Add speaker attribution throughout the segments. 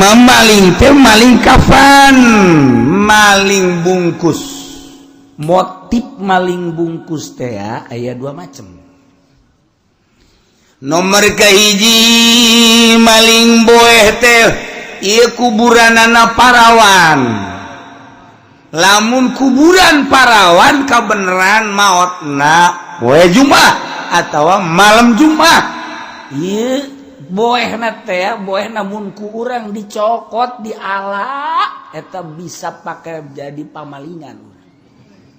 Speaker 1: mah maling teh maling kafan, maling bungkus. Motif maling bungkus teh ya, aya dua macam. Nomor kahiji, maling boeh teh ieu kuburanana parawan. Lamun kuburan parawan kabeneran maotna poe Jumat atau malam Jumat, ieu boehna teh, boehna mun ku urang dicokot, diala, eta bisa pakai jadi pamalingan,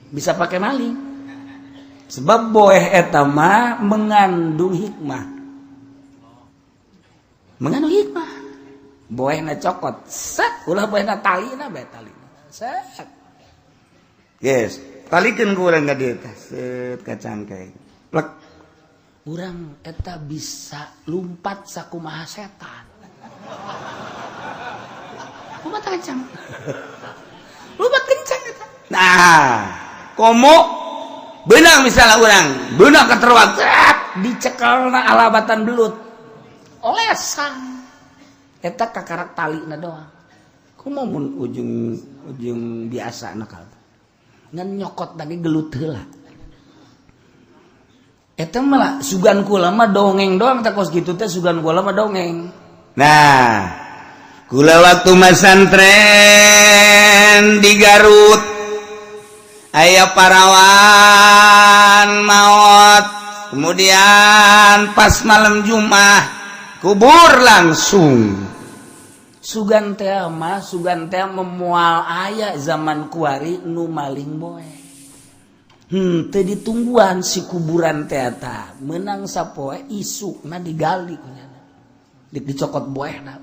Speaker 1: bisa pakai maling, sebab boeh eta mah mengandung hikmah, mengandung hikmah. Boehna cokot, set, ulah boehna, talina bae, talina set. Yes, talikeun ku urang ka dieu teh, set ka cangkeng, plek. Urang eta bisa lumpat sakumaha setan, lumpat kencang, lumpat kencang eta. Nah, komo benang misalnya, urang benang keteruak, dicekelna alabatan belut olesan eta kakarak talina doang. Komo mun ujung ujung biasa nakal ngan nyokot lagi gelut heula, eta malah sugan kula mah dongeng doang teh, kos gitu teh sugan kula mah dongeng. Nah, kula waktu masantren di Garut, aya parawan maut, kemudian pas malam Jumat kubur langsung. Sugan teh mah, sugan teh memual aya zaman kuari nu maling boeh. Teu ditungguan si kuburan teh, eta menang sapoe isukna digali, dicokot boehna.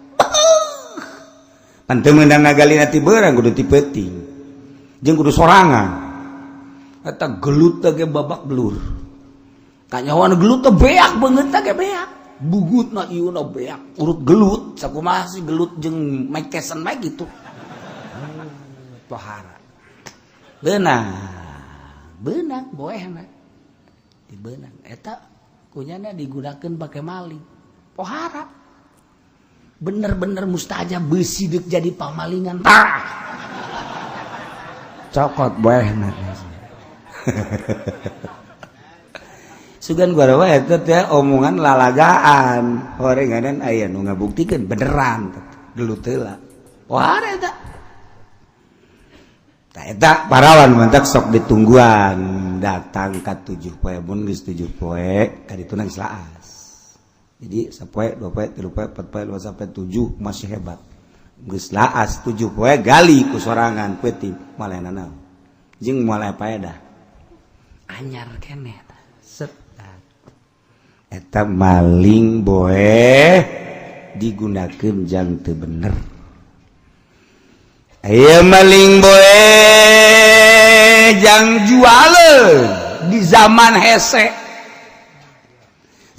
Speaker 1: Pan teu meunang ngagali ti beurang, kudu ti peuting jeung kudu sorangan. Eta gelut teh ge babak belur, kanyawan gelut teh beak beungeut teh ge beak, bugutna ieu na beak urut gelut. Sakumaha sih gelut jeung Mike Tyson bae gitu. Pohara beunang, beunang boehna dibeunang eta kunyana digunakeun pake maling. Pohara bener-bener mustajab, besi deuk jadi pamalingan, tah cokot boehna. Sugan gua wae eta teh omongan lalagaan, horenganan aya nu ngabuktikeun beneran gelut heula. Pohara eta. Tah, eta parawan mantak sok ditungguan datang ka 7 poe. Mun geus 7 poe ka dituna geus laas. Jadi sapoe, 2 poe, 3 poe, 4 poe, 5 sampai 7 masih hebat. Geus laas 7 poe, gali ku sorangan peuting, moal naon jeung moal paedah, anyar keneh. Set, eta maling boeh digunakeun jang teu bener. Aya maling boeh jang jualeun di zaman hese.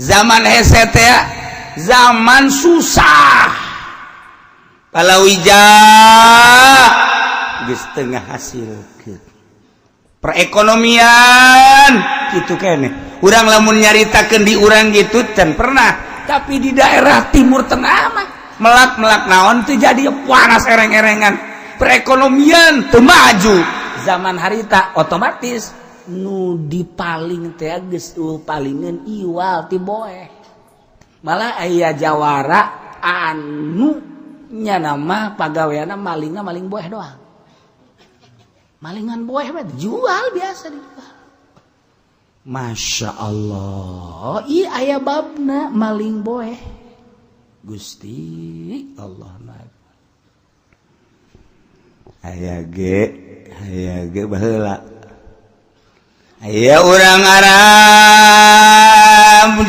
Speaker 1: Zaman hese teh zaman susah, palawija geus teu ngahasilkeun, perekonomian gitu kene. Urang lamun nyaritakeun di urang gitu can pernah, tapi di daerah Timur Tengah mah melak-melak naon teu jadi, panas ereng-erengan, perekonomian teu maju zaman harita. Otomatis nu dipaling teh geus palingan iwal ti boeh. Malah aya jawara anu nya nama pagaweana malingna maling boeh doang, malingan boeh mah dijual, biasa dijual. Masya Allah, iya, aya babna maling boeh. Gusti Allah, aya ge, aya ge baheula aya urang Arab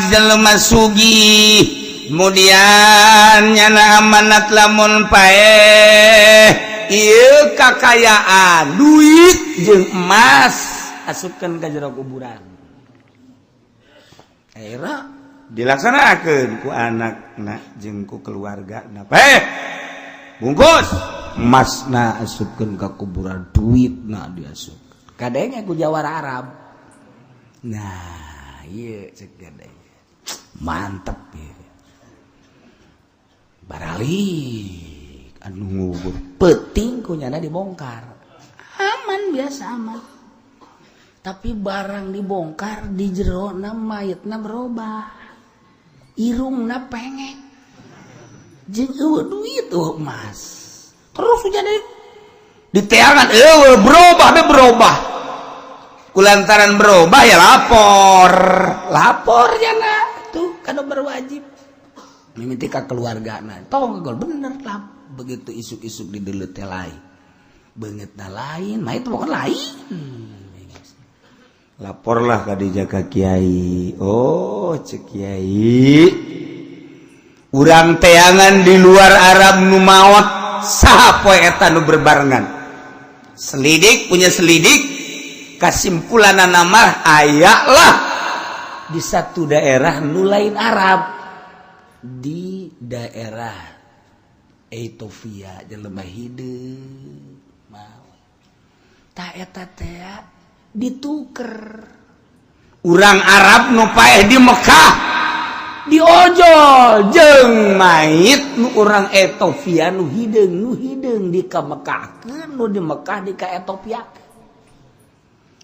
Speaker 1: jelema sugih, kemudian nyana amanat lamun paeh ieu kakayaan duit jeung emas asupkeun ka jero kuburan. Era dilaksanakeun ku anakna jeung ku keluarga na, paeh bungkus emasna asupkeun ka kuburan, duitna diasup kadenge ku jawara Arab. Nah, iya, cek mantep ya. Baralik Anu ngubur peuting ku nyana dibongkar, aman, biasa aman. Tapi barang dibongkar, di jerona mayatna berubah, irungna pengek, jeung euweuh duit, euweuh emas. Terus jadi diteangan, euweuh, berubah be, berubah. Kulantaran berubah ya lapor, lapor jana tuh kan berwajib mimiti ka keluarga. Nah, tong gol bener lah. Begitu isuk-isuk di teh lain, beungeutna lain, mah itu bukan lain. Laporlah ka dijaga kiai. Oh, cek kiai, urang teangan di luar Arab nu maot saha poe eta nu berbarengan. Selidik punya selidik, kesimpulan nama aya lah di satu daerah nu lain Arab, di daerah Ethiopia, jelema hideung maot. Tah, eta teh dituker urang Arab nu paeh di Mekah, diojol jeung mayit nu urang Ethiopia nu hideung. Nu hideung di ka Mekah, nu di Mekah di ka Ethiopia.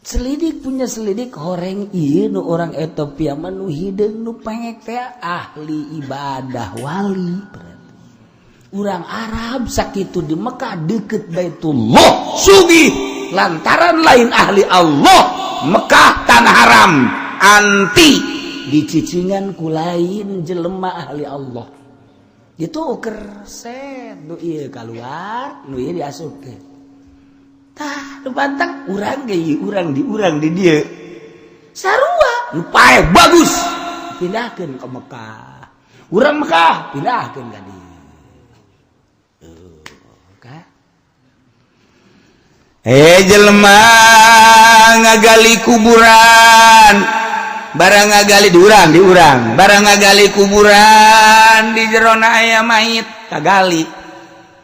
Speaker 1: Selidik punya selidik, horeng ieu nu orang Ethiopia mah, nu hideung, nu pengek teh ahli ibadah, wali. Berarti urang Arab sakitu di Mekah deket Baitullah sugih, lantaran lain ahli Allah, Mekah tanah haram anti dicicingan ku lain jelema ahli Allah. Dituker set, nu ieu keluar, nu ieu diasupkeun. Tah, nu pantang urang ge ieu, urang di urang di dieu sarua. Nu paeh bagus pindahkeun ke Mekah, urang Mekah pindahkeun ka dieu. Tuh, ka. Eh, jelema ngagali kuburan, barang ngagali di urang, di urang barang ngagali kuburan, di jerona aya mayit. Kagali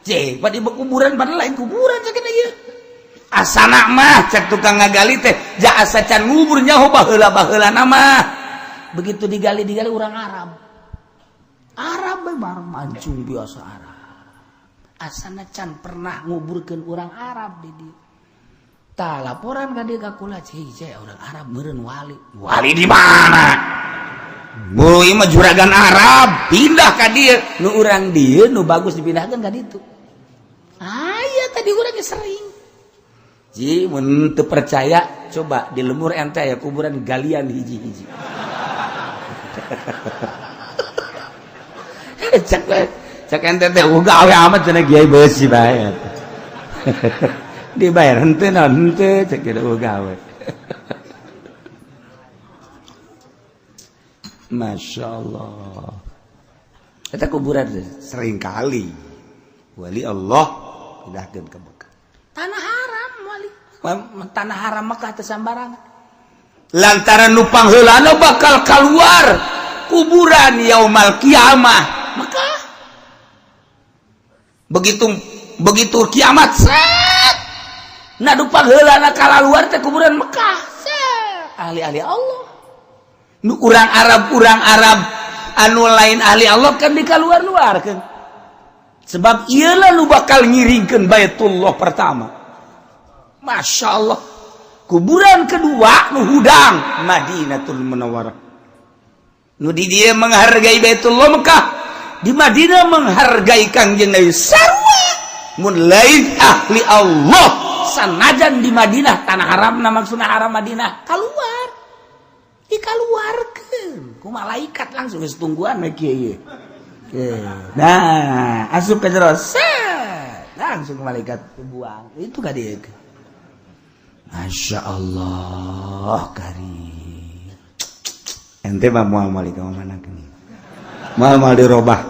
Speaker 1: cek pada kuburan, pada lain kuburan cek ieu. Asana mah cek tukang ngagali teh ja asa can ngubur nyaho baheula baheula nama. Begitu digali, digali, urang Arab, Arab we, bareng mancung biasa Arab. Asana can pernah nguburkeun urang Arab di dieu. Tah, laporan ka dieu ka kula, cih cih, urang Arab meureun wali. Wali di mana? Bu, ieu mah juragan Arab, pindah ka dieu. Nu urang dieu nu bagus dipindahkeun ka ditu. Aya tadi urang ge sering. Ji, mun teu percaya coba di lemur ente aya kuburan, galian hiji-hiji. Cek cek ente teh gawe amat cenah kiai beusi bae. Dibayar henteu naon henteu, cek kieu gawe. Masya Allah. Eta kuburan sering kali wali Allah pindahkeun ke Mekah. Tanah haram wali. Tanah haram Mekah teh sambarangan. Lantaran nu pangheulana bakal keluar kuburan yaumal kiamah Mekah. Begitu begitu kiamat set. Nah, nu pangheulana kalaluar teh kuburan Mekah. Set. Ahli-ahli Allah. Nu urang Arab, urang Arab anu lain ahli Allah kan dikaluar-luar kan. Sebab iyalah nu bakal ngiringkeun Baitullah pertama. Masya Allah. Kuburan kedua nu hudang Madinatul Munawwarah. Nu di dieu menghargai Baitullah Mekah, di Madinah menghargai Kangjeng Nabi sarua. Mun lain ahli Allah, sanajan di Madinah tanah haram, na maksudna haram Madinah, keluar, dikaluarkeun ku malaikat langsung, geus tungguan we kieu. Nah, asup ke jero set, langsung malaikat buang itu ka dieu. Masya Allah karim. Ente mah moal moal ka mana moal moal dirobah,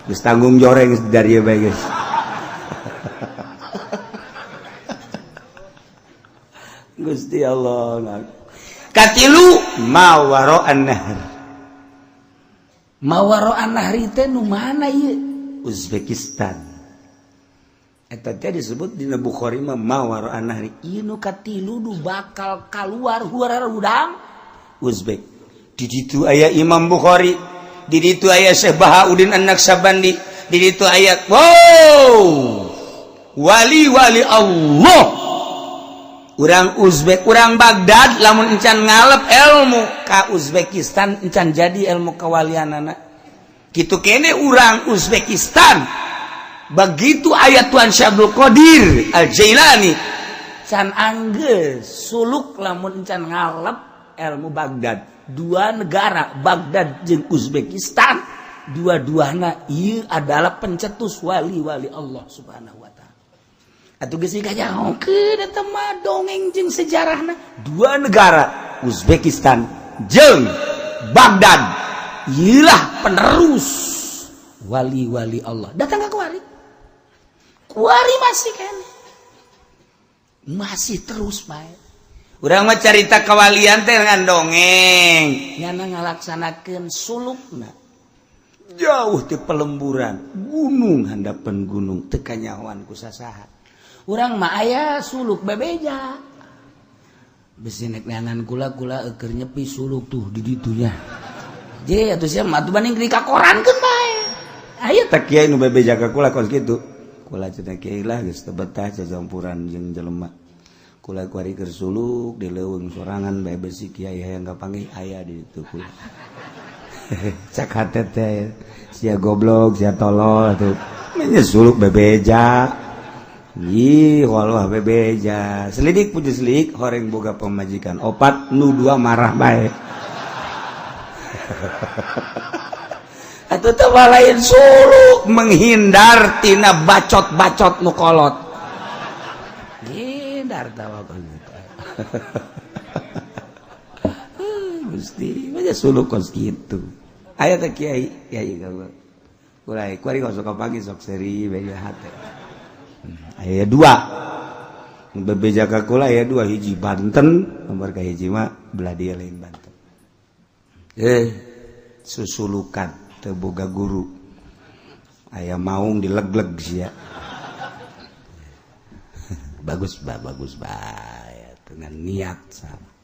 Speaker 1: geus tanggung joreng geus dari ieu bae geus. Gusti Allah. Katilu, mawaro an-nahr. Mawaro an-nahri teh nu mana ieu? Uzbekistan. Eta teh disebut dina Bukhari mah mawaro an-nahri. Ieu nu katilu nu bakal kaluar huara hudang Uzbek. Di ditu aya Imam Bukhari, di ditu aya Syekh Bahauddin An-Naqsyabandi, Di ditu aya, wow, wali-wali Allah. Urang Uzbek, urang Baghdad, lamun encan ngalep ilmu ka Uzbekistan, encan jadi ilmu kawalianana. Kitu kene urang Uzbekistan, begitu aya Tuan Syekh Abdul Qadir Al Jailani, can anggeus suluk lamun encan ngalep ilmu Baghdad. Dua negara, Baghdad jeung Uzbekistan, dua-duana ieu adalah pencetus wali-wali Allah Subhanahu wa Ta'ala. Atuh geus kanyahokeun eta mah dongeng jeung sejarahna. Dua negara, Uzbekistan jeung Baghdad, ieulah penerus wali-wali Allah. Datang ke kuari, kuari masih keneh, masih terus bae. Urang mah carita kawalian teh dengan dongeng, nyana ngalaksanakeun sulukna jauh di pelemburan gunung, handapan gunung, teu kanyahoan ku sasaha. Urang mah aya suluk bebeja, bisi nek neangan kula, kula keur nyepi suluk tuh di ditunya je atuh sia mah, atuh banding di kakorankeun bae. Aya teh kiai nu bebeja ka kula kos kitu. Kula cenah, "Kiai lah, geus teu betah cacampuran jeung jelema. Kula kuari keur suluk di leuweung sorangan bae, besi kiai hayang kapanggih aya di ditu kula." Cak hate teh, sia goblok, sia tolol tuh nya suluk bebeja. Ih, walah bebeja. Selidik puji selidik, horeng boga pemajikan opat, nu dua marah bae. Atuh teh lain suluk, menghindar tina bacot-bacot nu kolot. Hindar tawakal. Gusti, aja suluk kos kitu. Aya teh kiai, kiai kula kuari kos sok pagi sok seri beja hate. Aya dua. Bebeja ka kula aya dua, hiji Banten, nomor ka hiji mah belah dia lain Banten. Susulukan teu boga guru. Aya maung dilegleg sia. Bagus ba, bagus ba, dengan niat sama.